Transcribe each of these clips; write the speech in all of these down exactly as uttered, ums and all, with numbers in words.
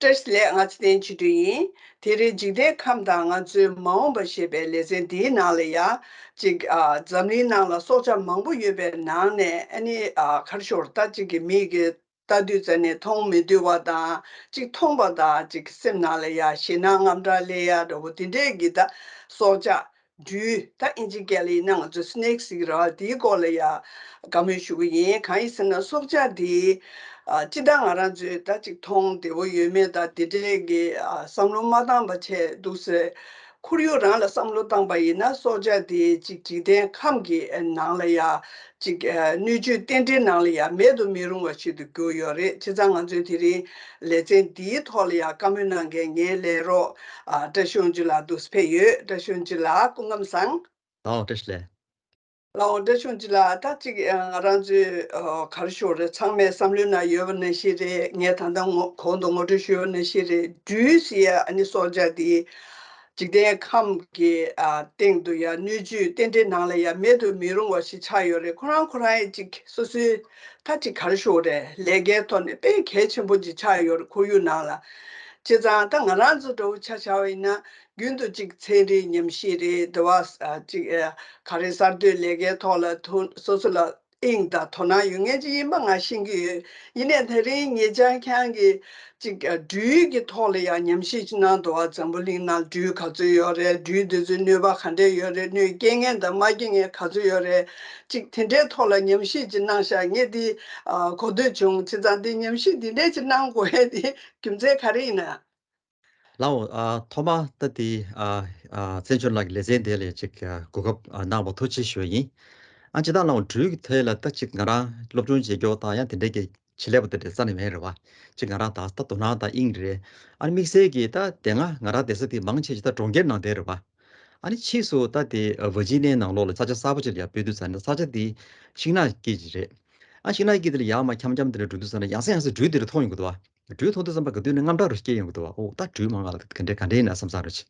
བཀྲ་ཤིས་བདེ་ལེགས། ང་ཚེ་བརྟན་ཆོས་སྒྲོན་ཡིན། དེ་རིང་འཇིག་རྟེན་ཁམས་དང་ང་ཚོའི་མ་འོངས་པ་ཞེས་པའི་ལེ་ཚན་འདིའི་ནང་ལ་ཡ། ཅིག་ཨ། འཛམ་གླིང་ནང་ལ་སྲོག་ཆགས་མང་པོ་ཡོད་པའི་ནང་ནས་ཨ་ནི་ཨ། ག་རེ་ཞུ་དགོས་རེད། ད་ཅིག་གི་མི་གི་ལྟ་དུས་ཙ་ནས་མཐོང་མི་འདོད་པ་དང་། ཅིག་མཐོང་པ་དང་ཅིག་སེམས་ནང་ལ་ཡ་ཞེད་སྣང་དངངས་སྐྲག་སླེབས་ཡ་འདྲ་པོ་དེ་འདྲས་ཀྱི་ད་སྲོག་ཆགས། སྦྲུལ། ད་ཨིན་ཇི་སྐད་ལ་ཡིན་ན་ང་ཚོས་སི་ནེག་ཟེར་གྱི་རེད་བ། དེའི་སྐོར་ལ་ཡ་བཀའ་མོལ་ཞུ་གི་ཡིན། གང་ཡིན་ཟེར་ན་སྲོག་ཆགས་འདི་ཨ། སྤྱིར་བཏང་ང་རང་ཚོས་ད་ཅིག་མཐོང་བདེ་པོ་ཡོད་མེད་དང་དེ་འདྲས་ཀྱི་ཨ། བསམ་བློ་མ་བཏང་པ་བྱས་འདུག་ཟེར། ཁོར་ཡུག་རང་ལ་བསམ་བློ་བཏང་པ་ཡིན་ན་སྲོག་ཆགས་འདི་ཅིག་འཇིག་རྟེན་ཁམས་ཀྱི་ནང་ལ་ཡ་ཅིག་ཨ། སྣོད་བཅུད་རྟེན་འབྲེལ་ནང་ལ་ཡ་མེད་དུ་མི་རུང་བ་ཞིག་ཏུ་གྱུར་ཡོད་རེད། བྱས་ཙང་ང་ཚོས་དེ་རིང་ལེ་ཚན་འདིའི་ཐོག་ལ་ཡ་བཀའ་མོལ་གནང་མཁན་ངའི་ལས་རོགས་ཨ། བཀྲ་ཤིས་དབང་ཕྱུག་ལགས་འདུག་ཕེབས་ཡོད། བཀྲ་ཤིས་དབང་ཕྱུག་ལགས་སྐུ་ཁམས་བཟང་། ལའོ་བཀྲ་ཤིས་བདེ་ལེགས། ལའོ་བཀྲ་ཤིས་དབང་ཕྱུག་ལགས། ད་ཅིག་ཨ། ང་རང་ཚོའི་ཨ། ག་རེ་ཞུ་དགོས་རེད། ཚང་མའི་བསམ་བློའི་ནང་ཡོད་པ་ནང་བཞིན་རེད། ངས་ད་ལྟ་ངོ་གོང་དུ་ངོ་སྤྲོད་ཞུས་པ་ནང་བཞིན་རེད། སྦྲུལ་ཟེར་ཡ་ཨ་ནི་སྲོག་ཆགས་འདི་འཇིག་རྟེན་ཁམས་ཀྱི་ཨ། སྟེང་དུ་ཡ་སྣོད་བཅུད་རྟེན་འབྲེལ་ནང་ལ་ཡ་མེད་དུ་མི་རུང་བ་ཞིག་ཆགས་ཡོད་རེད། ཁོ་རང་ཁོ་རང་ཡི་ཅིག་སོ་སོའི་ད་ཅིག་ག་རེ་ཞུ་དགོས་རེད། ལས་ཀའི་ཐོག་ནས་དཔེ་གལ་ཆེན་པོ་ཅིག་ཆགས་ཡོད་རེད། ཁོར་ཡུག་ནང་ལ། བྱས་ཙང་ད་ང་རང་ཚོ་འདྲ་པོ་ཆ་བཞག་པ་ཡིན་ན། རྒྱུན་དུ་ཅིག་ཚན་རིག་ཉམས་ཞིབ་རེད། དེ་བ་ཨ། ཅིག་ཨ། ག་རེ་གསར་གཏོད་ལས་ཀའི་ཐོག་ལ་ཐུགས་སོ་སོ་ལ་དབྱིངས་དང་དོ་སྣང་ཡོད་མཁན་ཅིག་ཡིན་པ་ང་ཤེས་ཀྱི་ཡོད། ཡིན་ནའི་དེ་རིང་ངེད་ཅག་ཁྱེད་རང་གིས་ཅིག་ཨ། སྦྲུལ་གྱི་ཐོག་ལ་ཡང་ཉམས་ཞིབ་ཅིག་གནང་འདུག་བ། འཛམ་བུ་གླིང་ནང་སྦྲུལ་ག་ཚོད་ཡོད་རེད། སྦྲུལ་དེ་ཚོའི་གནོད་པ་ག་འདྲས་ཡོད་རེད། གནོད་སྐྱེལ་མཁན་དང་མ་སྐྱེལ་མཁན་ག་ཚོད་ཡོད་རེད། ཅིག་དེ་འདྲའི་ཐོག་ལ་ཉམས་ཞིབ་ཅིག་གནང་ཤག་ངས་འདི་ཨ། གོ་ཐོས་བྱུང་། བྱས་ཙང་འདི་ཉམས་ཞིབ་འདི་འདྲས་ཅིག་གནང་དགོས་ཡས་དེ་རྒྱུ་མཚན་ག་རེ་ཡིན་ན། ལའོ། ཨ། ཐོག་མ་ད་དེ་ཨ། ཨ། བཙན་བྱོལ་ནང་གི་ལེ་ཚན་དེ་ལ་ཅིག་ཨ། གོ་སྐབས་ཨ། གནང་བ་ཐུགས་རྗེ་ཆེ་ཞུ་བ་ཡིན། ཨ། སྤྱིར་བཏང་ལའོ་སྦྲུལ་གྱི་ཐད་ལ་ད་ཅིག་ང་རང་སློབ་སྦྱོང་བྱེད་རྒྱུ་དང་ཡང་དེ་འདྲའི་གི་ཆེད་ལས་པ་དེ་འདྲ་རྩ་ནས་མེད་རེད་བ། ཅིག་ང་རང་ད་ད་དོ་སྣང་དང་དབྱིངས་རེད། ཨ་ནི་དམིགས་བསལ་གྱི་ད་དེ་སྔ་ང་རང་བསྡད་ས་དེ་མང་ཆེ་ཞིག་ད་གྲོང་ཁྱེར་ནང་བསྡད་རེད་བ། ཨ་ནི་ཕྱིས་སུ་ད་དེ་ཝར་ཇི་ནི་ཡའི་ནང་ལོགས་ལ་ས་ཆ་གསར་པ་ཅིག་ལ་ཡར་སྤོས་དུས་ཙ་ནས་ས་ཆ་དེ་ཤིང་ནགས་སྐྱེས་ཀྱི་རེད། ཨ། ཤིང་ནགས་སྐྱེས་དེ་ལ་ཡར་མར་འཁྱམ་འཁྱམ་དེ་འདྲ་འགྲོ་དུས་ཙ་ནས་ཡང་སེ་ཡང་སེ་སྦྲུལ་དེ་འདྲ་མཐོང་ཡོང་གི་འདུག་བ། སྦྲུལ་མཐོང་དུས་ཙམ་པ་ག་དུས་ནས་དངངས་སྐྲག་རུ་སྐྱེ་ཡོང་གི་འདུག་བ། ཨོ་ད་སྦྲུལ་མང་ག་ལ་ག་འདྲ་ག་འདྲ་ཡིན་ན་བསམ་བསམ་རུ་ཆེ།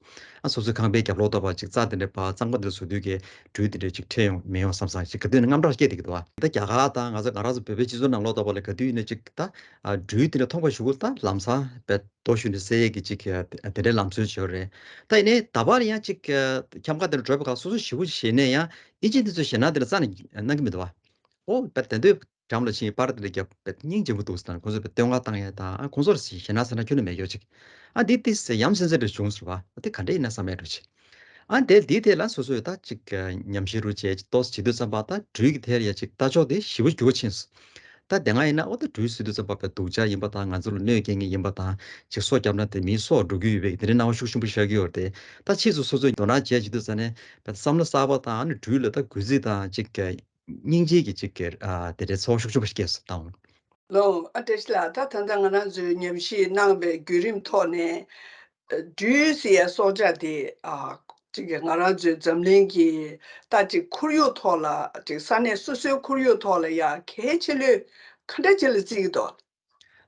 ཨ། སོ་སོའི་ཁང་པའི་རྒྱབ་ལོགས་ལྟ་བུ་ཅིག་རྩྭ་དེ་འདྲ་པ་གཙང་པོ་དེ་འདྲ་བཟོ་དུས་ཀྱི་སྦྲུལ་དེ་འདྲ་ཅིག་འཕྲད་ཡོང་མི་ཡོང་བསམ་བསམ་ཅིག་ག་དུས་ནས་དངངས་སྐྲག་སྐྱེ་བསྡད་ཀྱི་འདུག་བ། ད་རྒྱ་གར་དང་ང་ཚོ་ང་རང་ཚོ་བོད་པའི་སྤྱི་ཚོགས་ནང་ལོགས་ལྟ་བུ་ལ་ག་དུས་ཡིན་ན་ཅིག་ད་ཨ། སྦྲུལ་དེ་འདྲ་མཐོང་པ་གཞུག་གུ་ད་ལམ་སང་བས་རྡོ་གཞུས་ནས་བསད་ཡས་ཀྱི་ཅིག་དེ་འདྲའི་ལམ་སྲོལ་ཅིག་ཡོད་རེད། ད་ཡིན་ནའི་ད་བར་ཡང་ཅིག་འཁྱམ་ཁ་དེ་འདྲ་བགྲོད་པ་ག་སོ་སོ་ཞེ་པོ་ཞེད་ནས་ཡང་ཨིན་ཇི་དེ་ཚོ་ཞེད་སྣང་དེ་འདྲ་རྩ་ནས་གནང་གི་མི་འདུག་བ། ཨོ་བས་དེ་འདོད་འགྲམ་ལ་ཕྱིན་པར་དེ་འདྲ་རྒྱབ་པས་སྙིང་རྗེ་པོ་འདུག་ཟེར་དང་ཁོང་ཚོ་བས་བསྟོད་བསྔགས་བཏང་ཡས་དང་ཁོང་ཚོར་ཞེད་སྣང་ཟེར་ན་ཁྱོན་ནས་མེད་ཡོད་ཅིག་ཨ་འདི་ཏིས་ཡ་མཚན་ཟེར་འདྲ་བྱུང་ཟེར་བ་འདི་ག་འདྲ་ཡིན་ན་བསམ་ཡས་འགྲོ་ཅིག་ཨ་འདིར་འདིའི་ཐད་ལ་སོ་སོས་ད་ཅིག་ཉམས་ཞིབ་རུ་བྱས་ཏོག་ཙམ་བྱེད་དུས་ཙམ་པ་ད་སྦྲུལ་གྱི་ཐད་ལ་ཡ་ཅིག་ལྟ་ཕྱོགས་དེ་ཞེ་པོ་འགྱུར་བ་ཕྱིན་སོང་། ད་དེ་སྔ་ཡིན་ན་ཨོ་ད་སྦྲུལ་ཟེར་དུས་ཙམ་པ་བས་སྡུག་ཅག་ཡིན་པ་དང་ང་ཚོ་ལ་གནོད་སྐྱེལ་མཁན་ཡིན་པ་དང་ཅིག་སྲོག་བསྐྱབས་ན་དེ་མིའི་སྲོག་འགྲོ་གི་ཡོད་པའི་དེ་འདྲའི་སྣང་བ་ཤུགས་ཆེན་པོ་ཤར་གྱི་ཡོད་རེད་དེ། ད་ཕྱིས་སུ་སོ་སོས་དོ་སྣང་བྱས་བྱེད་དུས་ཙམ་ནས་བས་བསམ་བློ་གསར་པ་དང་ཨ་ནི་སྦྲུལ་ལ་ད་གུས་བརྩི་དང་ཅིག་སྙིང་རྗེ་གི་ཅིག་གི་ཨ་དེ་འདྲའི་ཚོར་བ་ཤུགས་ཆེན་པོ་སྐྱེས་སོང་དང་། ལོ། ཨ་བཀྲ་ཤིས་ལགས། ད་ད་ལྟ་ང་རང་ཚོས་ཉམས་ཞིབ་གནང་བའི་བརྒྱུད་རིམ་ཐོག་ནས་སྦྲུལ་ཟེར་ཡ་སྲོག་ཆགས་དེ་ཨ་ཅིག་གི་ང་རང་ཚོའི་འཛམ་གླིང་གི་ད་ཅིག་ཁོར་ཡུག་ཐོག་ལ་ཅིག་ས་གནས་སོ་སོའི་ཁོར་ཡུག་ཐོག་ལ་ཡ་གལ་ཆེ་ལོས་ག་འདྲ་ཅིག་ལ་བརྩི་གི་འདུག་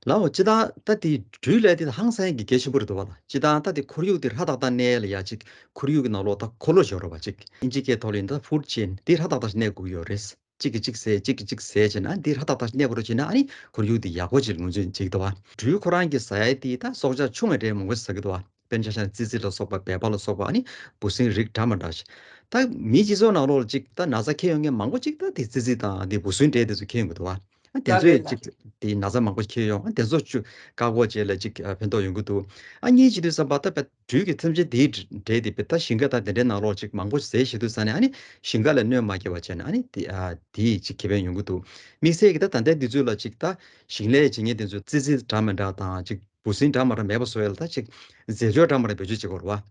ལའོ་སྤྱིར་བཏང་ད་དེ་སྦྲུལ་ལས་དེ་ཧང་སང་གི་གལ་ཆེན་པོ་རེད་འདུག་བ་ལ། སྤྱིར་བཏང་ད་དེ་ཁོར་ཡུག་དེ་སྲ་ཐག་ཐག་གནས་ལ་ཡ་ཅིག་ཁོར་ཡུག་གི་ནང་ལོགས་ད་འཁོར་ལོ་ཞོར་བ་ཅིག་ཨིན་ཇི་སྐད་ཐོག་ལ་ཡིན་ད་ཧྥུཌ་ཅེན་དེ་སྲ་ཐག་ཐག་གནས་དགོས་ཀྱི་ཡོད་རེད། གཅིག་གིས་གཅིག་བཟས་གཅིག་གིས་གཅིག་བཟས་བྱས་ན་ཨ་ནི་དེ་སྲ་ཐག་ཐག་གནས་དགོས་རེད་བྱས་ན་ཨ་ནི་ཁོར་ཡུག་དེ་ཡག་པོ་ཅིག་ངོས་འཛིན་བྱེད་ཀྱི་འདུག་བ། སྦྲུལ་ཁོ་རང་གི་ཟ་ཡ་དེ་ད་སྲོག་ཆགས་ཆུང་བ་འདྲ་མང་པོ་ཟ་གི་འདུག་བ། དཔེར་ན་ཆ་བཞག་ན་ཙི་ཙི་ལ་སོགས་པ་བལ་པ་ལ་སོགས་པ་ཨ་ནི་འབུ་སྲིན་རིགས་འདྲ་མི་འདྲ་ཞིག་ད་མིའི་སྤྱི་ཚོགས་ནང་ལོགས་ལ་ཅིག་ད་ན་ཚ་འཁྱེར་ཡོང་མཁན་མང་པོ་ཅིག་ད་དེ་ཙི་ཙི་དང་དེ་འབུ་སྲིན་འདྲ་དེ་ཚོ་འཁྱེར་ཡོང་གི་འདུག་བ། ཨ་དེ་ལགས་རེད་ཚོས་ལགས་ཅིག་རེད། དེ་ན་ཚ་མང་པོ་འཁྱེར་ཡོང་ཨ་དེ་ཚོ་ཅུ་བཀག་འགོག་བྱས་ལ་ཅིག་ཨ་ཕན་ཐོགས་ཡོང་གི་འདུག་ཨ་གཉིས་བྱེད་དུས་ཙམ་པ་ད་བལ་སྦྲུལ་གྱི་ཐམས་ཅད་དེའི་འབྲེལ་དེ་བལ་ད་ཞིང་ཁ་དང་དེ་འདྲའི་ནང་ལོགས་ཅིག་མང་པོ་ཟས་བྱེད་དུས་ཙ་ནས་ཨ་ནི་ཞིང་ཁ་ལ་གནོད་མ་སྐྱེལ་བ་བྱས་ན་ཨ་ནི་དེ་ཨ་དེ་ཅིག་ཁེ་ཕན་ཡོང་གི་འདུག་དམིགས་བསལ་གྱི་ད་ད་ལྟའི་དུས་ཚོད་ལ་ཅིག་ད་ཞིང་ལས་བྱེད་མཁན་དེ་ཚོ་ཙི་ཙི་འདྲ་མི་འདྲ་དང་ཅིག་འབུ་སྲིན་འདྲ་མི་འདྲ་མེད་པ་བཟོ་ཡ་ལ་ད་ཅིག་རྫས་སྦྱོར་འདྲ་མི་འདྲ་བེད་སྤྱོད་བྱེད་དགོས་རེད་བ།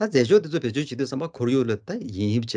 ད་རྫས་སྦྱོར་དེ་ཚོ་བེད་སྤྱོད་བྱེད་དུས་ཙམ་པ་ཁོར་ཡུག་ལ་ད་ཡིན་ཡིན་བྱས་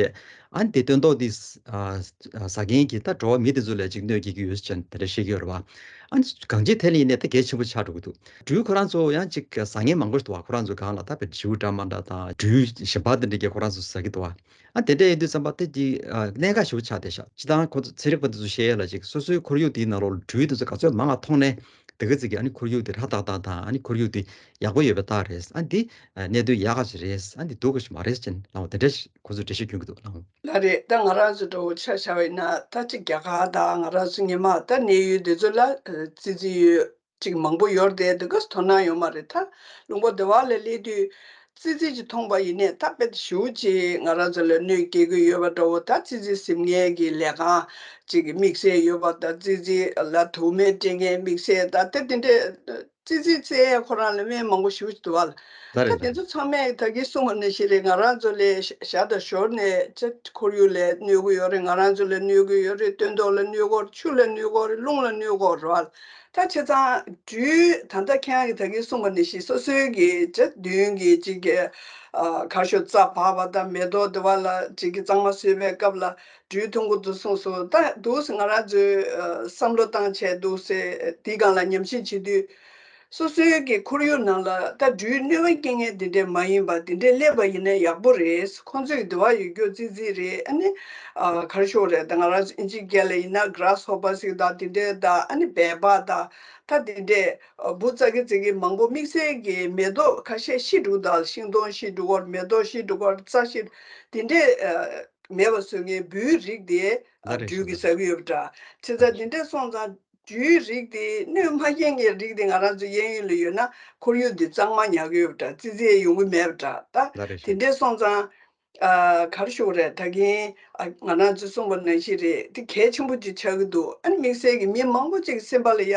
ཨ་ནི་དེ་སྟོན་ཐོག་དེ་ཨ་ཟ་མཁན་གྱི་ད་འགྲོ་བ་མི་དེ་ཚོ་ལ་ཅིག་གནོད་སྐྱེལ་གྱི་ཡོད་ཅེས་དེ་འདྲ་བཤད་ཀྱི་ཡོད་རེད་བ། ཨ་ནི་གང་ཅིའི་ཐད་ལ་ཡིན་ནའི་ད་གལ་ཆེན་པོ་ཆགས་འགྲོ་གི་འདུག་སྦྲུལ་ཁོ་རང་ཚོ་ཡང་ཅིག་ཟ་མཁན་མང་པོ་ཞིག་འདུག་བ། ཁོ་རང་ཚོ་སྒང་ལ་ད་བལ་བྱིའུ་འདྲ་མི་འདྲ་དང་སྦྲུལ་གཞན་པ་དེ་འདྲ་གྱི་ཁོ་རང་ཚོ་ཟ་གི་འདུག་བ། ཨ་དེ་འདྲ་ཡིན་དུས་ཙམ་པ་དེ་གི་ཨ་གནད་འགག་ཞེ་པོ་ཆགས་བསྡད་ཤག་སྤྱིར་བཏང་ཁོ་ཚོ་ཚན་རིག་པ་དེ་ཚོ་བཤད་ཡ་ལ་ཅིག་སོ་སོའི་ཁོར་ཡུག་དེའི་ནང་ལོགས་ལ་སྦྲུལ་དེ་ཚོ་ག་ཚོད་མང་བ་མཐོང་ནས་དེ་ག་ཚིག་གི་ཨ་ནི་ཁོར་ཡུག་དེ་སྲ་ཐག་ཐག་དང་ཨ་ནི་ཁོར་ཡུག་དེ་ཡག་པོ་ཡོད་པའི་རྟགས་རེད། ཨ་འདི་གནད་དོན་ཡག་ག་ཞིག་རེད། ཨ་འདི་སྡུག་ག་ཞིག་མ་རེད་ཅེས་ལབ་པ་དེ་འདྲ་ཞིག་ཁོ་ཚོས་འགྲེལ་བཤད་སྐྱོན་གྱི་འདུག་ལགས། ལགས་རེད། ད་ང་རང་ཚོ་འདྲ་བོ་ཆ་བཞག་པ་ཡིན་ན་ད་ཅིག་རྒྱ་གར་དང་ང་རང་ཚོ་སྔོན་མ་ད་གནས་ཡུལ་དེ་ཚོ་ལ་ཙི་ཙི་ཡོད། ཅིག་མང་པོ་ཡོད་རེད་དེ། ག་དོ་སྣང་ཡོད་མ་རེད། ད་ལུང་པ་དེ་བ་ལ་སླེབས་དུས་ཙི་ཙི་ཅིག་མཐོང་པ་ཡིན་ནའི་ད་དཔེ་ཞེ་པོ་ཅིག་ང་རང་ཚོ་ལ་གནོད་སྐྱེལ་གྱི་ཡོད་པ་འདྲ་བོ། ད་ཙི་ཙི་ཟིན་མཁན་གྱི་ལས་རྐང་ཅིག་གི་དམིགས་བསལ་ཡོད་པ། ད་ཙི་ཙི་ལ་དུག་སྨན་སྤྲད་མཁན་དམིགས་བསལ། ད་དེ་དེ་འདྲས་ཙི་ཙི་རྩེ་ཡས་ཁོ་རང་ལ་སྨན་མང་པོ་ཞེ་པོ་ཅིག་འདུག་བ། ལ་རེད། ད་དེ་ཚོ་ཚང་མས་ད་གིན་གསུངས་པ་ནང་བཞིན་རེད། ང་རང་ཚོ་ལ་ཞག་དང་ཞོར་ནས་ཅིག་ཁོར་ཡུག་ལ་གནོད་ཀྱི་ཡོད་རེད། ང་རང་ཚོ་ལ་གནོད་ཀྱི་ཡོད་རེད། སྟོན་ཐོག་ལ་གནོད་ཀྱི་ཡོད་རེད། ཆུ་ལ་གནོད་ཀྱི་ཡོད་རེད། རླུང་ལ་གནོད་ཀྱི་ཡོད་རེད་བ། ད་བྱས་ཙང་སྦྲུལ་ད་ལྟ་ཁྱེད་རང་གིས་ད་གིན་གསུངས་པ་ནང་བཞིན་སོ་སོའི་གི་ཅིག་མདུན་གྱི་ཅིག་གི་ཨ་ག་ཤོག་རྩྭ་བར་བ་དང་མེ་ཏོག་དེ་བ་ལ་ཅིག་གི་གཙང་མ་བཟོས་པའི་སྐབས་ལ་སྦྲུལ་མཐོང་གི་འདུག་གསུངས་སོང་། ད་འདུག་སེ་ང་རང་ཚོས་ཨ་བསམ་བློ་བཏང་བྱས་འདུག་སེ་དེའི་སྒང་ལ་ཉམས་ཞིབ་བྱེད་དུས། སོ་སོའི་གི་ཁོར་ཡུག་ནང་ལ་ད་སྦྲུལ་གནོད་པ་སྐྱེལ་མཁན་དེ་འདྲས་མ་ཡིན་པ་དེ་འདྲས་སླེབས་པ་ཡིན་ན་ཡག་པོ་རེད། ཁོང་ཚོས་དེ་བ་ཡོད་རྒྱུ་ཙི་ཙི་རེད། ཨ་ནི་ཨ་ག་རེ་ཞུ་དགོས་རེད། ད་ང་རང་ཚོ་ཨིན་ཇི་སྐད་ལ་ཡིན་ན་གྷ་ར་སི་ཧོ་པར་ཟེར་གི་འདུག་དེ་འདྲས་དང་། ཨ་ནི་སྦལ་པ་དང་། ད་དེ་འདྲས་ཨ་འབུ་ཙག་གི་ཙིག་གི་མང་པོ་དམིགས་བསལ་གྱི་མེ་ཏོག་ཁ་ཤས་ཤི་འགྲོ་གི་འདུག་ཤིང་སྡོང་ཤི་འགྲོ་གི་ཡོད་རེད། མེ་ཏོག་ཤི་འགྲོ་གི་ཡོད་རེད། རྩྭ་ཤི། དེ་འདྲས་ཨ་མེད་པ་བཟོ་མཁན་འབུའི་རིགས་དེ་ཨ་ལ་རེད་སྦྲུལ་གྱིས་ཟ་གི་ཡོད་པ་འདྲ། བྱས་ཙང་དེ་འདྲས་སོང་ཙང་སྦྲུལ་རིགས་དེ་གནོད་མ་སྐྱེལ་མཁན་རིགས་དེ་ང་རང་ཚོ་གཡས་གཡོན་ལ་ཡོད་ན་ཁོར་ཡུག་འདི་གཙང་མ་ཉར་གི་ཡོད་པ་འདྲ། ཙི་ཙི་ཡོང་གི་མེད་པ་འདྲ། ད་ལ་རེད་དེ་ཤག་འདྲས་སོང་ཙང་ཨ་ག་རེ་ཞུ་དགོས་རེད། ད་གིན་ཨ་ང་རང་ཚོས་གསུངས་པ་ནང་བཞིན་རེད། དེ་གལ་ཆེན་པོ་ཅིག་ཆགས་ཀྱི་འདུག་ཨ་ནི་དམིགས་བསལ་གྱི་མི་མང་པོ་ཅིག་གི་སེམས་པ་ལ་ཡ་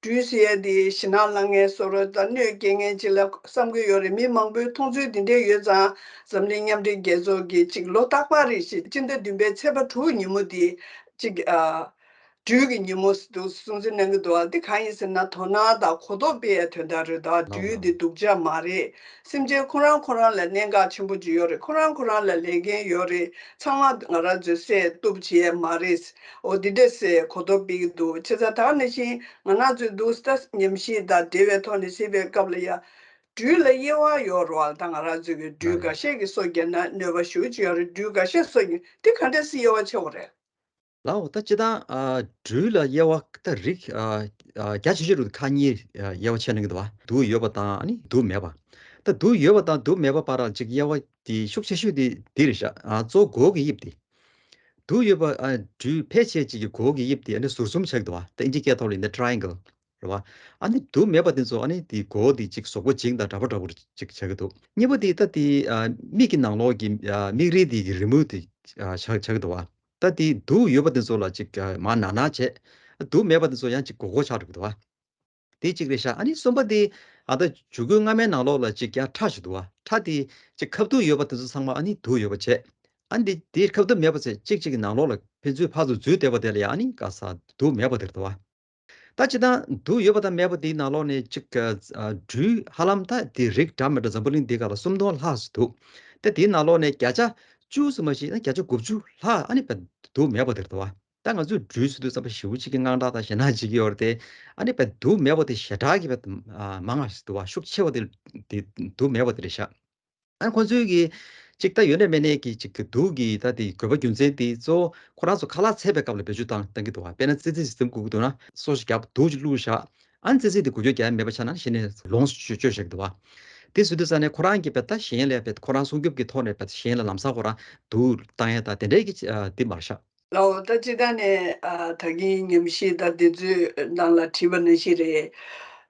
སྦྲུལ་ཟེར་ཡ་དེ་ཞེད་སྣང་ལངས་མཁན་བཟོ་འདྲ་དང་གནོད་སྐྱེལ་མཁན་ཅིག་ལ་བསམ་གྱི་ཡོད་རེད། མི་མང་པོའི་མཐོང་ཚུལ་དེ་འདྲས་ཡོད་ཙང་། འཛམ་གླིང་མཉམ་འབྲེལ་རྒྱལ་ཚོགས་ཀྱིས་ཅིག་ལོ་རྟག་པར་རེ་བཞིན་སྤྱི་ཟླ་བདུན་པའི་ཚེས་པ་དྲུག་ཉིན་མོ་དེ་ཅིག་ཨ་སྦྲུལ་གྱི་ཉིན་མོ་ཟེར་འདུག་སྲུང་བརྩི་གནང་གི་འདུག་ཨ་འདི་གང་ཡིན་ཟེར་ན་དོ་སྣང་དང་གོ་རྟོགས་སྤེལ་ཡའི་དོན་དག་རེད། ད་ལགས་སྦྲུལ་འདི་སྡུག་ཅག་མ་རེད། སེམས་ཅན་ཁོ་རང་ཁོ་རང་ལ་གནད་འགག་ཆེན་པོ་ཅིག་ཡོད་རེད། ཁོ་རང་ཁོ་རང་ལ་ལས་འགན་ཡོད་རེད། ཚང་མ་ང་རང་ཚོས་བསད་གཏུབ་བྱེད་ཡས་མ་རེད། འོ་འདི་འདྲས་ཟེར་གོ་རྟོགས་སྤེལ་གྱི་འདུག་བྱས་ཙང་ད་ག་ནང་བཞིན་ང་རང་ཚོས་འདུག་ད་ཉམས་ཞིབ་དང་འབྲེལ་བའི་ཐོག་ནས་གཟིགས་པའི་སྐབས་ལ་ཡ། སྦྲུལ་ལ་དབྱེ་བ་ཡོད་རེད་བ། ད་ང་རང་ཚོས་ཀྱི་སྦྲུལ་ལགས་འགའ་ཤས་ཀྱིས་སོ་བརྒྱབ་ན་གནོད་པ་ཞེ་པོ་ཅིག་ཡོད་རེད། སྦྲུལ་འགའ་ཤས་སོ་བརྒྱབ་དེ་ག་འདྲས་སེ་དབྱེ་བ་ཕྱེ་དགོས་རེད། ལའོ། ད་སྤྱིར་བཏང་ཨ་སྦྲུལ་ལ་དབྱེ་བ་ད་རིགས་ཨ་ཨ་རྒྱ་ཆེ་ཤོས་རུ་ཁག་གཉིས་ཨ་དབྱེ་བ་ཕྱེ་གནང་གི་འདུག་བ། དུག་ཡོད་པ་དང་ཨ་ནི་དུག་མེད་པ། ད་དུག་ཡོད་པ་དང་དུག་མེད་པ་བར་ལ་ཅིག་དབྱེ་བ་དེ་ཤུགས་ཆེ་ཤོས་དེ་འདི་རེད་ཤག་ཨ་གཙོ་བོ་མགོ་གི་དབྱིབས་དེ། དུག་ཡོད་པ་ཨ་སྦྲུལ་ཕལ་ཆེར་ཅིག་གི་མགོ་གི་དབྱིབས་དེ་ཨ་ནི་ཟུར་གསུམ་ཆགས་འདུག་བ། ད་ཨིན་ཇི་སྐད་ཐོག་ལ་ཡིན་ན་ཊ་རའེ་ཨེང་གལ་རེད་བ། ཨ་ནི་དུག་མེད་པ་དེ་ཚོ་ཨ་ནི་དེ་མགོ་དེ་ཅིག་གཟུགས་པོ་འཇིགས་དང་འདྲ་པོ་འདྲ་པོ་ཅིག་ཆགས་ཀྱི་འདུག་གཉིས་པ་དེ་ད་དེ་ཨ་མིག་གི་ནང་ལོགས་ཀྱི་ཨ་མིག་རིལ་དེ་གི་རི་མོ་དེ་ཨ་ཆགས་ཆགས་ཀྱི་འདུག་བ། ད་དེ་དུག་ཡོད་པ་དེ་ཚོ་ལ་ཅིག་ཨ་མར་ན་ན་བྱས། དུག་མེད་པ་དེ་ཚོ་ཡང་ཅིག་སྒོར་སྒོར་ཆགས་འགྲོ་གི་འདུག་བ། དེ་གཅིག་རེད་ཤག་ཨ་ནི་གསུམ་པ་དེ་ཨ་ད་ཇུ་གུ་རྔ་མའི་ནང་ལོགས་ལ་ཅིག་ཡང་ཁྲ་ཞིག་འདུག་བ། ཁྲ་དེ་ཅིག་ཁ་ཐུག་ཡོད་པ་དེ་ཚོ་ཚང་མ་ཨ་ནི་དུག་ཡོད་པ་བྱས། ཨ་ནི་དེ་དེ་ཁ་ཐུག་མེད་པ་བྱས་གཅིག་གཅིག་གི་ནང་ལོགས་ལ་ཕན་ཚུན་ཕར་ཚུར་འཛུལ་བསྡད་པ་དེ་ལ་ཡང་ཨ་ནི་ག་ས་དུག་མེད་པ་དེ་རེད་འདུག་བ། ད་སྤྱིར་བཏང་དུག་ཡོད་པ་དང་མེད་པ་དེའི་ནང་ལོགས་ནས་གཅིག་ཨ་སྦྲུལ་ཧ་ལམ་ད་དེ་རིགས་འདྲ་མི་འདྲ་འཛམ་བུ་གླིང་འདི་ག་ལ་སུམ་སྟོང་ལྷག་ཙམ་འདུག་ད་དེའི་ནང་ལོགས་ནས་བརྒྱ་ཆ་བཅུ་ཙམ་མ་ཞིག་ན་བརྒྱ་ཆ་དགུ་བཅུ་ལྷག་ཨ་ནི་བས་དུག་མེད་པ་དེར་འདུག་བ། ད་ང་ཚོས་སྦྲུལ་ཟེར་དུས་ཙམ་པ་ཞེ་པོ་ཅིག་གི་དངངས་སྐྲག་དང་ཞེད་སྣང་བྱེད་ཀྱི་ཡོད་རེད་དེ། ཨ་ནི་བས་དུག་མེད་པ་དེ་ཞེ་དྲག་གི་བས་མང་ང་ཞིག་འདུག་བ། ཤུགས་ཆེ་བ་དེ་དེ་དུག་མེད་པ་དེ་རེད་ཤག་ཨ་ཁོ་ཚོས་ཀྱིས་ཅིག་ད་ཡོད་ནས་མེད་ནས་ཀྱི་ཅིག་གི་དུག་གི་ད་དེ་དགོས་པ་རྒྱུ་མཚན་དེ་གཙོ་བོ་ཁོ་རང་ཚོ་ཁ་ལག་འཚོལ་བའི་སྐབས་ལ་བེད་སྤྱོད་བཏང་བཏང་གི་འདུག་བ། དཔེར་ན་ཙི་ཙི་ཟིག་འཛིན་དགོས་ཀྱི་འདུག་ན་སོ་ཞིག་རྒྱབ་དུག་ཅིག་བླུགས་བཞག་ཨ་ནི་ཙི་ཙི་དེ་འགུལ་སྐྱོད་རྒྱག་ཡ་མེད་པ་ཆགས་ན་གཞི་ནས་ལོངས་སུ་སྤྱོད་སྤྱོད་བཞག་གི་འདུག་བ། དེ་ཟེར་དུས་ཙ་ནས་ཁོ་རང་གིས་བེད་ད་གཞན་ལ་བེད་ཁོ་རང་སྲུང་སྐྱོབ་ཀྱི་ཐོག་ནས་བེད་གཞན་ལ་ལམ་སང་ཁོ་རང་དུག་བཏང་ཡ་ད་དེ་འདྲའི་གི་ཨ་དེ་མ་རེད་ཤག་ལའོ། ད་སྤྱིར་བཏང་ནས་ཨ་ད་གིན་ཉམས་ཞིབ་དང་དེ་ཚོའི་ནང་ལ་བྲིས་པ་ནང་བཞིན་རེད།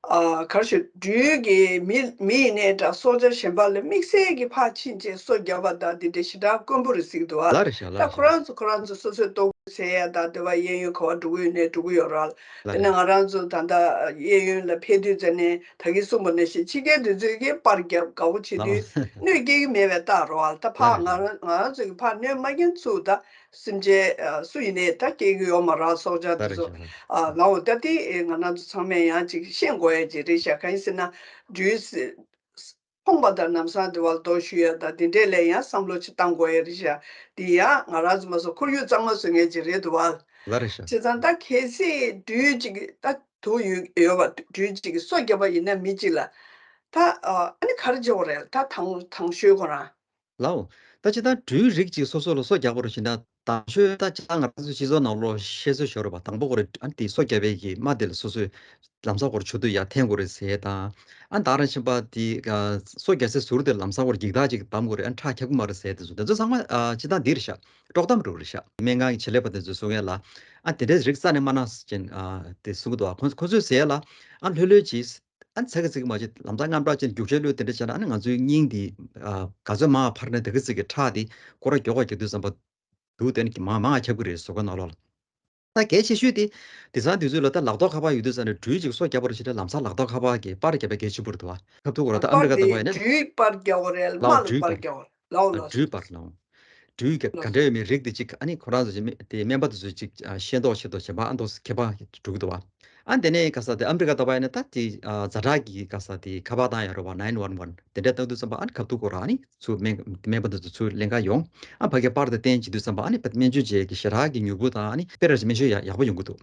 ཨ་ག་རེ་ཞུ། སྦྲུལ་གྱིས་མི་མི་ཡིན་ནའི་འདྲ་སྲོག་ཆགས་གཞན་པ་ལ་དམིགས་བསལ་གྱི་ཕར་ཕྱིན་བྱས་སོ་བརྒྱབ་པ་དང་དེ་འདྲ་ཞེ་དྲག་དཀོན་པོ་རེད་ཟེར་གྱི་འདུག་ཨ། ལགས་རེད་ཤག་ད་ལགས་ཁོ་རེད་རང་ཤག་ཚོ་ཁོ་རང་ཚོ་སོ་སོའི་ལྟོ་གོས་འཚོལ་ཡ་དང་དེ་བ་གཡས་གཡོན་ག་བ་འགྲོ་གི་ཡོད་ནའི་འགྲོ་གི་ཡོད་རེད། ལགས་དེ་ནས་རེད། ང་རང་ཚོ་ད་ལྟ་གཡས་གཡོན་ལ་ཕེབས་དུས་ཙ་ནས་ད་གིན་གསུངས་པ་ནང་བཞིན་ཕྱི་རྒྱལ་དེ་ཚོས་ཀྱིས་པར་བརྒྱབ་དགའ་བོ་བྱེད་དུས་ལགས་གནོད་སྐྱེལ་གྱི་མེད་པའི་རྟགས་རེད་བ། ད་ཕར་ལགས་རེད་ང་ཤག་རང་ང་རང་ཚོ་གིས་ཕར་གནོད་མ་སྐྱེལ་ཚུལ་ད། སེམས་ཅན་ཨ་སུ་ཡིན་ནའི་ད་སྐྱེལ་གྱི་ཡོད་མ་རེད། སྲོག་ཆགས་ད་དེ་རེད་ཚོ་ཤག་ཨ་ལའོ། ད་དེ་ཨེ་ང་རང་ཚོ་ཚང་མས་ཡང་ཅིག་ཤེས་དགོས་ཡ་ཅིག་རེད་ཤག་གང་ཡིན་ཟེར་ན་སྦྲུལ་ཟེར་མཐོང་པ་དང་ལམ་སང་དེ་བར་དོ་ཞུ་ཡ་ད་དེ་འདྲས་ལ་ཡང་བསམ་བློ་ཅིག་བཏང་དགོས་ཡ་རེད་ཤག་དེ་ཡང་ང་རང་ཚོ་མ་སོང་ཁོར་ཡུག་གཙང་མ་བཟོ་མཁན་ཅིག་རེད་འདུག་བ། ལགས་རེད་ཤག་བྱས་ཙང་ད་གལ་སྲིད་སྦྲུལ་ཅིག་ད་དུག་ཡོད་ཡོད་པ་སྦྲུལ་ཅིག་གིས་སོ་བརྒྱབ་པ་ཡིན་ན་མི་ཅིག་ལ་ད་ཨ་ནི་ག་རེ་བྱེད་དགོས་རེད། ད་དང་དང་ཤོས་ཁོ་རང་། ལའོ། ད་ཅི་ད་སྦྲུལ་རིགས་ཅིག་སོ་སོ་ལ་སོ་རྒྱག་པ་རུ་ཕྱིན་ན་ དང་ཤོས་ད་ཅི་ང་རང་ཚོའི་སྤྱི་ཚོགས་ནང་ལོགས་བཤད་སྲོལ་ཤོར་བ་དང་པོ་ཁོ་རེ་ཨ་དེ་སོ་བརྒྱབ་པའི་གི་རྨ་དེ་ལ་སོ་སོས་ལམ་སང་ཁོ་རེ་ཆུ་དུ་ཡར་འཐེན་དགོས་རེད་ཟེར་དང་། ཨ་ད་རང་བཞིན་པ་དེ་སོ་བརྒྱབ་སའི་ཟུར་དེ་ལམ་སང་ཁོ་རེ་འགྱིག་ཐག་ཅིག་བསྡམ་དགོས་རེད། ཨ་ཁྲག་ཁྱབ་གི་མ་རེད་ཟེར་དེ་ཚོ་དེ་ཚོ་ཚང་མ་ཨ་སྤྱི་བཏང་འདི་རེད་ཤག་དཀྲོག་གཏམ་རེད་ཤག་སྨན་ཁང་གི་ཆེད་ལས་པ་དེ་ཚོས་གསུང་ཡ་ལ་ཨ་དེ་འདྲའི་རིགས་རྩ་ནས་མ་གནང་ཟེར་ཅན་ཨ་དེ་གསུང་གི་འདུག་ཨ་ཁོ་ཁོ་ཚོས་ཟེར་ཡ་ལ་ཨ་ལྷོད་ལྷོད་ཅིག་ཨ་ཚ་གི་ཚིག་མ་བྱེད། ལམ་སང་རྔམ་དྲག་ཅན་རྒྱུག་ཆས་བླུགས་དེ་འདྲ་བྱས་ན་ཨ་ནི་ང་ཚོའི་སྙིང་འདི་ཨ་ག་ཚོད་མང་བ་འཕར་ནས་དེ་གི་ཚིག་གི་ཁྲག་འདི་སྐོར་ར་མགྱོགས་པ་རྒྱག་དུས་ཙམ་པ་འདུག་དེ་ནི་མང་མང་ཁྱབ་གི་རེད་ཟུར་ཁ་ནང་ལོགས་ལ། ད་གལ་ཆེ་ཤོས་དེ་དེང་སང་དུས་ཚོད་ལ་ད་ལག་ཐོག་ཁ་པར་ཡོད་དུས་ཙམ་ནས་སྦྲུལ་ཅིག་སོ་བརྒྱབ་པར་བྱེད་ན་ལམ་སང་ལག་ཐོག་ཁ་པར་གྱི་པར་བརྒྱབ་པའི་གལ་ཆེན་པོ་རེད་འདུག་བ། ཁ་ཐུག་གོ་ར་ད་ཨ་མི་རི་ཀ་ད་བ་ཡིན་ན་སྦྲུལ་པར་རྒྱག་གོ་རེད། ལག་སྨྲ་ལ་སྦྲུལ་པར་པར་རྒྱག་གོ་རེད། ལའོ་ལ་སྦྲུལ་པར་ལའོ། སྦྲུལ་ག་ག་འདྲ་ཡོད་མེད་རིགས་དེ་གཅིག་ཨ་ནི་ཁོ་རང་ཚོ་ཅིག་དེ་སྨན་པ་དེ་ཚོ་ཅིག་ཤེས་མདོག་ཤེས་མདོག་བྱེད་པ་ཨ་མདོག་ཁྱད་པར་འགྲོ་གི་འདུག་བ། ཨ་དེ་ནས་ག་ས་དེ་ཨ་མི་རི་ཀ་ད་བ་ཡིན་ན་ད་དེ་ཛ་དྲག་གི་ག་ས་དེ་ཁ་པར་བཏང་ཡ་རོ་བ་ནའིན་ཝན་ཝན་དེ་འདྲ་བཏང་དུས་ཙམ་པ་ཨ་ནི་ཁ་ཐུག་གོ་ར་ཨ་ནི་ཚུར་སྨན་སྨན་པ་དེ་ཚོ་ཚུར་ལེན་ག་ཡོང་ཨ་ཕ་གི་པར་དེ་བསྟན་བྱེད་དུས་ཙམ་པ་ཨ་ནི་སྨན་བཅོས་བྱེད་ཀྱི་ཞེ་དྲག་གི་མྱུར་པོ་དང་ཨ་ནི་དཔེ་ར་སྨན་བཅོས་ཡག་ཡག་པོ་ཡོང་གི་འདུག་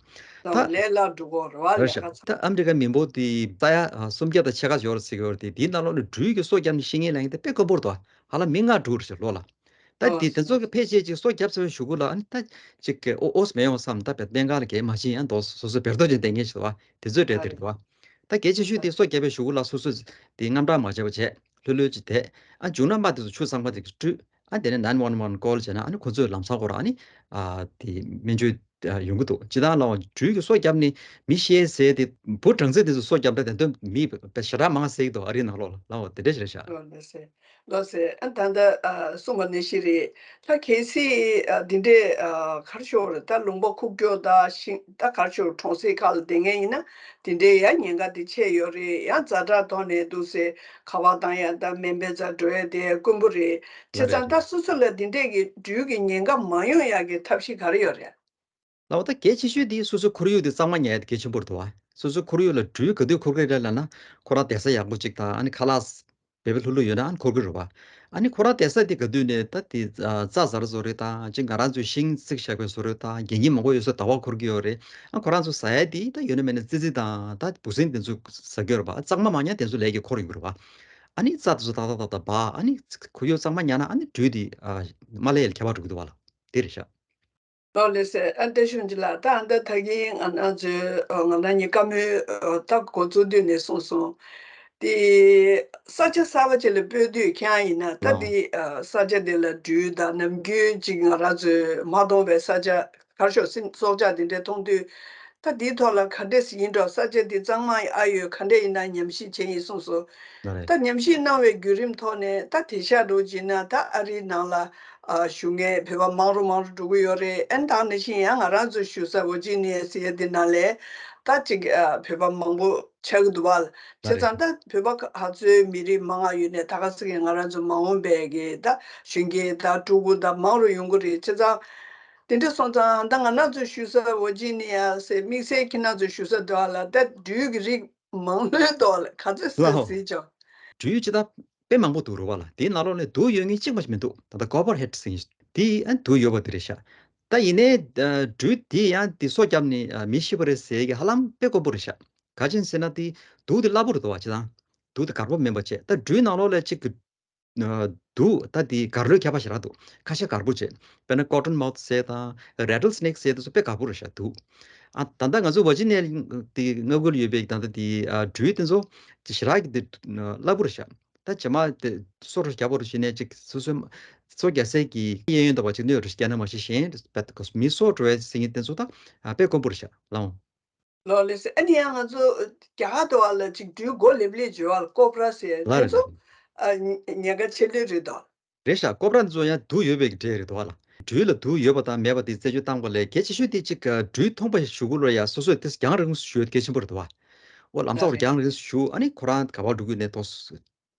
ད་ལས་སླ་འགྲོ་གོ་ར་བ་ར་ལས་ཤ་ཁ་ཚ། ད་ཨ་མི་རི་ཀ་མི་འབོར་དེ་ས་ཡ་སུམ་བརྒྱ་དང་ཕྱེད་ཀ་ཡོད་རེད་ཟེར་གི་ཡོད་རེད་དེ་དེའི་ནང་ལོགས་ནས་སྦྲུལ་གི་སོ་བརྒྱབ་ནས་ཤི་མཁན་ལ་ཡིན་ཏེ་དཔེ་དཀོན་པོ་རེད་དོ། ཧ་ལམ་མི་ལྔ་འགྲོ་གི་རེད་ལོ་ལ། ད་ཨོ་དེ་དེ་ཚོ་གི་ཕལ་ཆེར་ཅིག་སོ་བརྒྱབ་ཚར་བའི་གཞུག་གུ་ལ་ཨ་ནི་ད་ཅིག་གི་ཨོ་ཨོས་མེད་ཡོང་བསམ་ད་བད་སྨན་ཁང་ལ་གས་མ་ཕྱིན་ཡང་དོ་སོ་སོ་བེར་ཏོ་ཅིག་བསྟན་མཁན་ཞིག་འདུག་བ་དེ་ཚོའི་གྲས་དེ་རེད་འདུག་བ། ད་གལ་ཆེ་ཤོས་དེ་སོ་བརྒྱབ་པའི་གཞུག་གུ་ལ་སོ་སོ་དེ་རྔམ་སྐྲག་མ་བྱས་པ་བྱས་ལྷོད་ལྷོད་ཅིག་བསྡད་ཨ་མཇུག་ན་རྨ་དེ་ཚོ་ཆུ་གཙང་མ་དེ་གི་བཀྲུས་ཨ་དེ་ནས་ནའིན་ཝན་ཝན་ཀོལ་བྱས་ན་ཨ་ནི་ཁོ་ཚོས་ལམ་སང་ཁོ་རང་ཨ་ནི་ཨ་དེ་སྨན་བཅོས་ཡོང་གི་འདུག་སྤྱིར་བཏང་ལའོ་སྦྲུལ་གྱི་སོ་བརྒྱབ་ནས་མི་ཤི་ཟེར་དེ་བུ་གྲངས་ཚད་དེ་ཚོ་སོ་བརྒྱབ་ད་དེ་དོན་མི་ཞེ་དྲག་མང་ཟེར་གྱི་འདུག་ཨ་རིའི་ནང་ལོགས་ལ་ལའོ་དེ་འདྲ་ཞིག་རེད་ཤག་ལོ་ལེ་སེ་ལོ་སེ་ཨ་ད་ལྟ་ཨ་གསུངས་པ་ནང་བཞིན་རེད། ད་གལ་སྲིད་ཨ་འདི་འདྲའི་ཨ་གར་ཤོར་ད་ལུང་པ་ཁུག་ཀྱོག་ད་ཤིང་ད་གར་ཤོར་གྲོང་གསེབ་ཁག་ལ་བསྡད་མཁན་ཡིན་ན་དེ་འདྲའི་ཡང་ཉེན་ཁ་དེ་ཆེ་ཡོད་རེད། ཡང་ཛ་དྲག་ཐོག་ནས་འདུག་སེ་ཁ་པར་བཏང་ཡ་ད་སྨན་པའི་རྩར་འགྲོ་ཡ་དེ་དཀོན་པོ་རེད། བྱས་ཙང་ད་སོ་སོ་ལ་དེ་འདྲས་ཀྱི་སྦྲུལ་གྱི་ཉེན་ཁ་མ་ཡོང་ཡག་གི་ཐབས་ཤེས་ག་རེ་ཡོད་རེད། ལའོ་ད་གལ་ཆེ་ཤོས་དེ་སོ་སོའི་ཁོར་ཡུག་དེ་གཙང་མ་ཉར་ཡ་དེ་གལ་ཆེན་པོ་རེད་དོ། སོ་སོའི་ཁོར་ཡུག་ལ་སྦྲུལ་ག་དུས་འཁོར་གི་རེད་ལབ་ན་ཁོ་རང་བསྡད་ས་ཡག་པོ་ཅིག་དང་ཨ་ནི་ཁ་ལག་བེ་བེ་ལྷུག་ལྷུག་ཡོད་ན་ཨ་ནི་འཁོར་གི་རེད་བ། ཨ་ནི་ཁོ་རང་བསྡད་ས་དེ་ག་དུས་ནས་ད་དེ་རྩྭ་ཟ་ར་བཟོ་རེད་དང་ཅིག་ང་རང་ཚོའི་ཤིང་བརྩིགས་བཞག་པའི་བཟོ་རེད་དང་རྒྱལ་ཉིན་མང་པོ་ཡོད་ས་ཟླ་བ་འཁོར་གི་ཡོད་རེད། ཨ་ཁོ་རང་ཚོ་ཟ་ཡ་དེ་ད་ཡོད་ན་མེད་ན་ཙི་ཙི་དང་ད་འབུ་སྲིན་དེ་ཚོ་ཟ་གི་ཡོད་རེད་བ། གཙང་མ་མ་ཉར་དེ་ཚོ་ལས་ཀྱི་འཁོར་ཡོང་གི་རེད་བ། ཨ་ནི་རྩྭ་དེ་ཚོ་ཏག་ཏག་ཏག་ཏག་འབག་ཨ་ནི་ཁོར་ཡུག་གཙང་མ་ཉར་ན་ཨ་ནི་སྦྲུལ་དེ་མ་སླེབས་ཡ་ལ་ཁྱད་པར་འགྲོ་གི་འདུག་བ་ལ། དེ་རེད་ཤག་ལོ་ལེ་སེ་ཨ་བཀྲ་ཤིས་ལགས། ད་ཨ་ད་ད་གིན་ང་རང་ཚོའི་ང་རང་གཉིས་བཀའ་མོལ་ད་འགོ་བཙུགས་དུས་ནས་གསུངས་སོང་། དེ་ས་ཆ་གསར་པ་ཅིག་ལ་སྤོས་དུས་ཁྱེད་རང་ཡིན་ན་ད་དེ་ས་ཆ་དེ་ལ་སྦྲུལ་དང་ནམ་རྒྱུན་ཅིག་ང་རང་ཚོའི་མ་མཐོང་བའི་ས་ཆ་གར་ཤོག་སྲིན་སྲོག་ཆགས་དེ་འདྲ་མཐོང་དུས་ད་དེའི་ཐོག་ལ་ག་འདྲས་ཡིན་འགྲོ། ས་ཆ་དེ་གཙང་མ་ཨ་ཡོད་ག་འདྲས་ཡིན་ན་ཉམས་ཞིབ་བྱས་ཡིན་གསུངས་སོང་། ད་ཉམས་ཞིབ་གནང་བའི་བརྒྱུད་རིམ་ཐོག་ནས་ད་དེང་སང་འདྲ་བྱས་ན་ད་ཨ་རིའི་ནང་ལ་ཨ་བཞུགས་མཁན་བོད་པ་མང་རུ་མང་རུ་འགྲོ་གི་ཡོད་རེད། ཨ་ནི་ད་ག་ནང་བཞིན་ཡང་ང་རང་ཚོ་བཞུགས་ས་ཝར་ཇི་ནི་ཡ་ཟེར་ཡ་དེ་ནང་ལ་ད་ཅིག་ཨ་བོད་པ་མང་པོ་ཆགས་ཀྱི་འདུག་བ། བྱས་ཙང་ད་བོད་པ་ག་ཚོད་མི་རིགས་མང་ང་ཡོད་ནས་ད་ག་ཟེ་གི་ང་རང་ཚོ་མ་འོངས་པའི་གི་ད་གཞོན་སྐྱེས་ད་ཕྲུ་གུ་ད་མང་རུ་ཡོང་གི་རེད། བྱས་ཙང་དེ་འདྲ་སོང་ཙང་ད་ང་རང་ཚོ་བཞུགས་ས་ཝར་ཇི་ནི་ཡ་ཟེར་དམིགས་བསལ་ཁྱེད་རང་ཚོ་བཞུགས་ས་དེ་བ་ལ་ད་སྦྲུལ་གྱི་རིགས་མང་ལོས་དོ་ལ་ག་ཚོད་ཟེར་ལའོ། ཟེར་ཅོ། སྦྲུལ་ཅི་ད་དཔེ་མང་པོ་འདུག་རུ་བ་ལ། དེའི་ནང་ལོགས་ནས་དུག་ཡོད་མཁན་གཅིག་མ་ཞིག་མི་འདུག་ད་ལྟ་ཀོ་པར་ཧེད་ཟེར་མཁན་ཞིག་དེ་ཨ་དུག་ཡོད་པ་དེ་རེད་ཤག་ད་ཡིན་ནའི་ཨ་སྦྲུལ་དེ་ཡང་དེ་སོ་བརྒྱབ་ནས་ཨ་མི་ཤི་བ་རེད་ཟེར་གི་ཧ་ལམ་དཔེ་དཀོན་པོ་རེད་ཤག་ག་ཅན་ཟེར་ན་དེ་དུག་དེ་སླ་པོ་རེད་དོ་བ་ཅི་དང་། དུག་དེ་དཀར་པོ་མིན་པ་བྱས་ད་སྦྲུལ་ནང་ལོགས་ལ་གཅིག་གི་དུག་ད་དེ་དཀར་ལོའི་ཁྱད་པར་ཞེ་དྲག་འདུག་ཁ་ཤས་དཀར་པོ་བྱས། དཔེར་ན་ཀོ་ཊོན་མའུ་ཐི་ཟེར་དང་རེ་ཊལ་སི་ནེག་ཟེར་དེ་ཚོ་དཔེ་དཀར་པོ་རེད་ཤག་དུག་ཨ་ད་ལྟ་ང་ཚོ་ཝར་ཇི་ནི་ཡ་དེ་མངའ་ཁུལ་ཡོད་པའི་ད་ལྟ་དེ་ཨ་སྦྲུལ་དེ་ཚོ་ཞེ་དྲག་གི་དེ་སླ་པོ་རེད་ཤག་ད་རྗེས་མ་དེ་སོ་རུ་རྒྱག་པོ་རུ་བྱས་ནས་ཅིག་སོ་སོའི་སོ་རྒྱག་སའི་གི་གཡས་གཡོན་དང་བ་ཅིག་གནོད་རུ་རྒྱག་ན་མ་ཤི་གཞན་མི་སོ་འགྲོ་བའི་ཟེར་མཁན་དེ་ཚོ་ད་ཨ་དཔེ་དཀོན་པོ་རེད་ཤག་ལའོ། ལོ་ལེ་སེ་ཨ་ནི་ཡང་ང་ཚོ་རྒྱ་གར་དུ་བ་ལ་ཅིག་སྦྲུལ་མགོ་ལེབ་ལེབ་བྱེད་བ་ལ་ཀོ་བྲ་ཟེར་ལ་དེ་རེད་ཚོ་ལ། ཨ་ཉེན་ཁ་ཆེ་ལོས་རེད་དོ། རེད་ཤག་ཀོ་བྲ་འདི་ཚོ་ཡང་དུག་ཡོད་པའི་གྲས་རེད་དོ་བ་ལ། སྦྲུལ་ལ་དུག་ཡོད་པ་དང་མེད་པ་དེ་རྩད་གཅོད་བཏང་པ་ལས་གལ་ཆེ་ཤོས་དེ་གཅིག་ག་སྦྲུལ་མཐོང་པ་ཞིག་ཞུ་གུ་ལ་ཡ་སོ་སོས་དེ་རྒྱང་རིང་ཞུ་ཡོད་གལ་ཆེན་པོ་རེད་དོ་བ། འོ་ལམ་སང་བར་རྒྱང་རིང་ཞུ་ཨ་ནི་ཁོ་རང་ག་བ་འགྲོ་གི་ནས་ཏོ།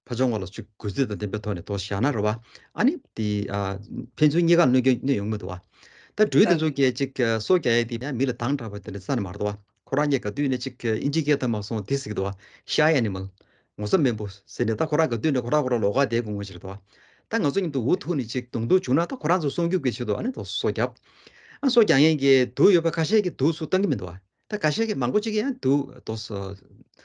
ཕ་ཆུང་བ་ལ་ཅིག་གུས་བརྩི་དང་ལྡན་པའི་ཐོག་ནས་ཏོ་བཞག་ན་རེད་བ། ཨ་ནི་དེ་ཕན་ཚུན་གཉིས་ཀ་གནོད་སྐྱོན་གནོད་ཡོང་མི་འདུག་བ། ད་སྦྲུལ་དེ་ཚོ་གས་ཅིག་སོ་རྒྱག་ཡས་དེ་ཡང་མི་ལ་དང་དྲག་པ་དེ་འདྲ་རྩ་ནས་མ་རེད་དོ་བ། ཁོ་རང་གིས་ག་དུས་ནས་ཅིག་ཨིན་ཇི་སྐད་ཐོག་མ་སོང་དེ་ཟེར་གི་འདུག་བ། ཤའི་ཨེ་ནི་མལ། ངོ་ཚ་མེད་པོ་ཟེར་ནས་ད་ཁོ་རང་ག་དུས་ནས་ཁོ་རང་ཁོ་རང་ལོགས་ཀ་བསྡད་དགོས་ངོ་ཞིག་རེད་དོ། ད་ང་ཚོ་མཉམ་དུ་འུ་ཐུག་ནས་ཅིག་གདོང་ཐུག་བྱུང་ན་ད་ཁོ་རང་ཚོ་སྲུང་སྐྱོབ་ཀྱི་ཆེད་དུ་ཨ་ནི་ད་སོ་བརྒྱབ། ཨ་སོ་རྒྱག་མཁན་གྱི་དུག་ཡོད་པ་ཁ་ཤས་ཀྱིས་དུག་ཚུར་བཏང་གི་མི་འདུག་བ། ད་ ད་ཁ་ཤས་ཀྱི་མང་པོ་ཅིག་གིས་ཡང་དུག་དོ་སོ་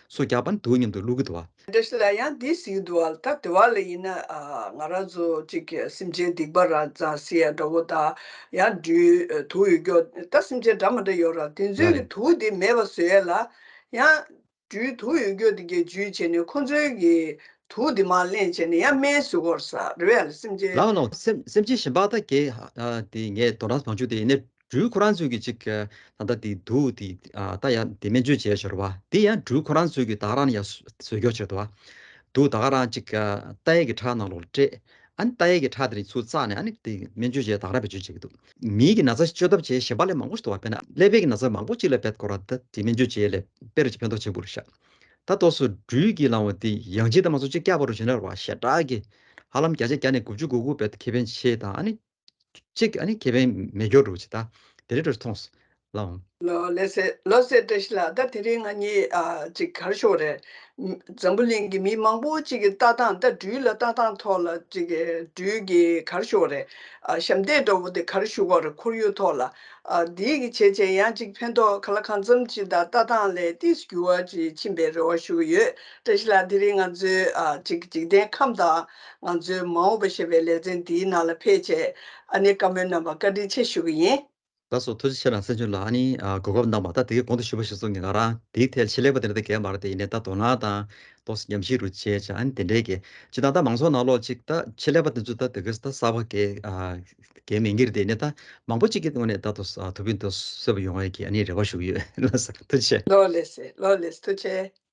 སོ་རྒྱག་པ་ནི་དུག་མཉམ་དུ་བླུག་གི་འདུག་བ། བཀྲ་ཤིས་ལགས། ཡང་འདི་ཟེར་གྱི་འདུག་བ། ད་དེ་བ་ལ་ཡིན་ན་ཨ་ང་རང་ཚོ་ཅིག་སེམས་ཅན་སྡིག་པ་ར་ཙ་སི་ཡ་འདྲ་བོ་དང་ཡང་སྦྲུལ་དུག་ཡོད་རྒྱུ་ད་སེམས་ཅན་འདྲ་མི་འདྲ་ཡོད་ར། དེ་ཚོའི་གི་དུག་དེ་མེད་པ་བཟོ་ཡས་ལ་ཡང་སྦྲུལ་དུག་ཡོད་རྒྱུ་དེ་གའི་འཇུས་བྱས་ནས་ཁོ་ཚོའི་གི་དུག་དེ་མར་ལེན་བྱས་ནས་ཡང་སྨན་བཟོ་གི་ཡོད་རེད་ས་རེད་བས་ལ་སེམས་ཅན། ལགས་ལགས། སེམས་སེམས་ཅན་གཞན་པ་ད་གའི་ཨ་དེ་ངས་དོ་སྣང་མ་བྱུང་། དེ་ཡིན་ནའི་སྦྲུལ་ཁོ་རང་ཚོས་ཀྱི་ཅིག་ཨ་ད་ལྟ་དེ་དུག་དེ་ཨ་ད་ཡང་དེ་སྨན་བཅོས་བྱས་ཤོར་བ་དེ་ཡང་སྦྲུལ་ཁོ་རང་ཚོས་ཀྱི་ད་ག་རང་ཡང་བཟོ་བཟོ་སྐྱོར་བྱས་འདུག་བ། དུག་ད་ག་རང་ཅིག་ཨ་ཏ་ཡའི་གི་ཁྲག་ནང་ལོགས་ལ་སྤྲད། ཨ་ནི་ཏ་ཡའི་གི་ཁྲག་དེ་རིགས་ཚུར་བཙགས་ནས་ཨ་ནི་དེ་སྨན་བཅོས་བྱས་ད་ག་རང་བེད་སྤྱོད་བྱེད་ཀྱི་འདུག་མིའི་གི་ན་ཚ་བཅོས་ཐབས་བྱས་གཞན་པ་ལས་མང་པོ་ཞིག་འདུག་བ། དཔེར་ན་ཀླད་པའི་གི་ན་ཚ་མང་པོ་ཅིག་ལ་བེད་སྐོར་བ་ད་དེ་སྨན་བཅོས་བྱས་ལས་དཔེ་རུ་ཕན་ཐོགས་ཆེན་པོ་རེད་ཤག་ད་ཏོག་སོ་སྦྲུལ་གྱི་ལང་བ་དེ་ཡང་ཅིག་ད་མ་སོང་ཅིག་བཀྱག་པ་རུ་བྱས་ན་ར་བ་ཞེ་དྲག་གི་ཧ་ལམ་བརྒྱ་ཆ་བརྒྱ་ནས་དགུ་བཅུ་གོ་དགུ་བེད་ཁེ་ཕན་ཆེ་དང་ཨ་ནི་གཅིག་ཨ་ནི་ཁེ་ཕན་མེད་སྐྱོར་རུ་ཆེ་ད་དེ་རེད་འགྲོ་མཐོང་སོང་ལའང་། ལོ་ལེ་སེ་ལོ་སེ་བཀྲ་ཤིས་ལགས། ད་དེ་རིང་ང་གཉིས་ཨ་ཅིག་ག་རེ་ཞུ་དགོས་རེད། འཛམ་བུ་གླིང་གི་མི་མང་པོ་ཅིག་གི་ལྟ་སྟངས་ད་སྦྲུལ་ལ་ལྟ་སྟངས་ཐོག་ལ་ཅིག་གི་སྦྲུལ་གྱི་ག་རེ་ཞུ་དགོས་རེད། ཨ་ཞབས་འདེགས་འདྲ་བོ་དེ་ག་རེ་ཞུ་དགོས་རེད། ཁོར་ཡུག་ཐོག་ལ་ཨ་འདིའི་གི་བྱས་བྱས་ཡང་ཅིག་ཕན་ཐོགས་ག་ལ་གང་འཚམ་ཅིག་དང་ལྟ་སྟངས་ལས་ཏིས་འགྱུར་བ་ཅིག་ཕྱིན་པའི་རེ་བ་ཞུ་གི་ཡོད། བཀྲ་ཤིས་ལགས། དེ་རིང་ང་ཚོའི་ཨ་ཅིག་འཇིག་རྟེན་ཁམས་དང་ང་ཚོའི་མ་འོངས་པ་ཞེས་པའི་ལེ་ཚན་འདིའི་ནང་ལ་ཕེབས་བྱས་ཨ་ནི་བཀའ་མོལ་གནང་བར་བཀའ་དྲིན་ཆེ་ཞུ་གི་ཡིན། ལགས་སོ། ཐུགས་རྗེ་ཆེ་གནང་། སེང་ཆུང་ལགས་ཨ་ནི་ཨ་གོ་སྐབས་གནང་བ་ད་དེ་གའི་གོང་དུ་ཞུས་པ་ཞིག་སོང་གི་ང་རང་དེའི་ཐད་ཆེད་ལས་པ་དེ་འདྲ་དེ་གས་མ་རེད། དེ་ཡིན་ནའི་ད་དོ་སྣང་དང་ཏོག་ཙམ་ཉམས་ཞིབ་རུ་བྱས་བྱས་ཨ་ནི་དེ་འདྲའི་གི་སྤྱི་བཏང་ད་མང་ཚོགས་ནང་ལོགས་ཅིག་ད་ཆེད་ལས་པ་དེ་ཚོ་ད་དེ་གས་ད་གསར་པ་གས་ཨ་གས་མིན་གྱི་རེད། དེ་ཡིན་ནའི་ད་མང་པོ་ཅིག་གི་ངོས་ནས་ད་ཏོག་ཙམ་ཨ་ཐུགས་ཕན་ཐོགས་སོས་པ་ཡོང་བའི་གི་ཨ་ནི་རེ་བ་ཞུ་གི་ཡོད། ལགས་སོ། ཐུགས་རྗེ་ཆེ། ལོ་ལེ་སེ་ལོ་ལེ་སེ་ཐུགས་རྗེ་ཆེ།